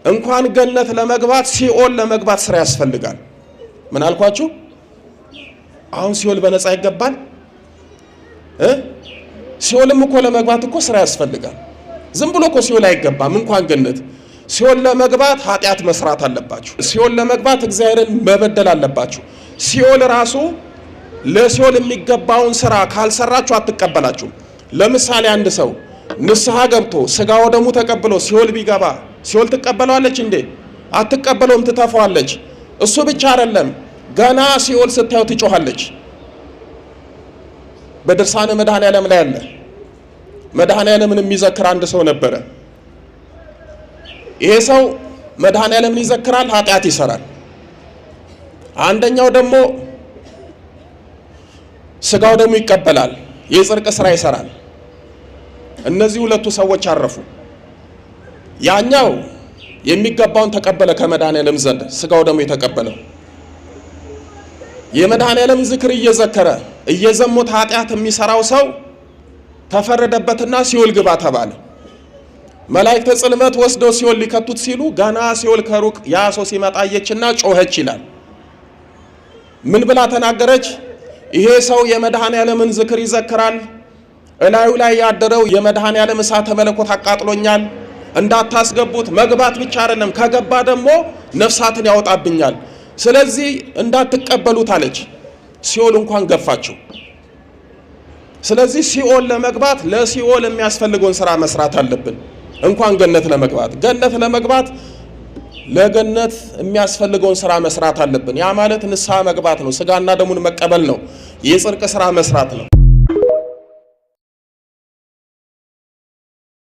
እንኳን ገነት ለመግባት ሲኦል ለመግባት ስራ ያስፈልጋል። ምን አልኳችሁ? አሁን ሲኦል በነፃ ይገባል እ ሲኦልም እኮ ለመግባት እኮ ስራ ያስፈልጋል። ዝም ብሎ እኮ ሲኦል አይገባም። እንኳን ገነት ሲኦል ለመግባት ኃጢአት መስራት አለባችሁ። ሲኦል ለመግባት እግዚአብሔርን መበደል አለባችሁ። ሲኦል ራሱ ለሲኦል የሚገባውን ስራ ካልሰራችሁ አትቀበላችሁም። ለምሳሌ አንድ ሰው ንስሐ ገብቶ ስጋ ወደሙ ተቀብሎ ሲኦል ቢገባ ሲኦል ትቀበለዋለች እንዴ? አትቀበለውም፣ ትተፋዋለች። እሱ ብቻ አይደለም፣ ገና ሲኦል ስታየው ትጮኻለች። በድርሳነ መድኃኔዓለም ላይ አለ። መድኃኔዓለምን የሚዘክር አንድ ሰው ነበረ። ይሄ ሰው መድኃኔዓለምን ይዘክራል፣ ኃጢአት ይሰራል። አንደኛው ደግሞ ስጋው ደግሞ ይቀበላል፣ የጽድቅ ስራ ይሰራል። እነዚህ ሁለቱ ሰዎች አረፉ። ያኛው የሚገባውን ተቀበለ ከመድኃኔዓለም ዘንድ ስጋው ደግሞ የተቀበለው የመድኃኔዓለም ዝክር እየዘከረ እየዘሞተ ኃጢአት የሚሰራው ሰው ተፈረደበትና ሲኦል ግባ ተባለ። መላእክተ ጽልመት ወስደው ሲኦል ሊከቱት ሲሉ ገና ሲኦል ከሩቅ ያ ሰው ሲመጣ አየችና ጮኸች ይላል። ምን ብላ ተናገረች? ይሄ ሰው የመድኃኔዓለምን ዝክር ይዘክራል፣ እላዩ ላይ ያደረው የመድኃኔዓለም እሳተ መለኮት አቃጥሎኛል፣ እንዳታስገቡት። መግባት ብቻ አይደለም ከገባ ደግሞ ነፍሳትን ያወጣብኛል፣ ስለዚህ እንዳትቀበሉት አለች። ሲኦል እንኳን ገፋችው። ስለዚህ ሲኦል ለመግባት ለሲኦል የሚያስፈልገውን ስራ መስራት አለብን። እንኳን ገነት ለመግባት ገነት ለመግባት ለገነት የሚያስፈልገውን ስራ መስራት አለብን። ያ ማለት ንስሐ መግባት ነው፣ ስጋና ደሙን መቀበል ነው፣ የጽድቅ ስራ መስራት ነው።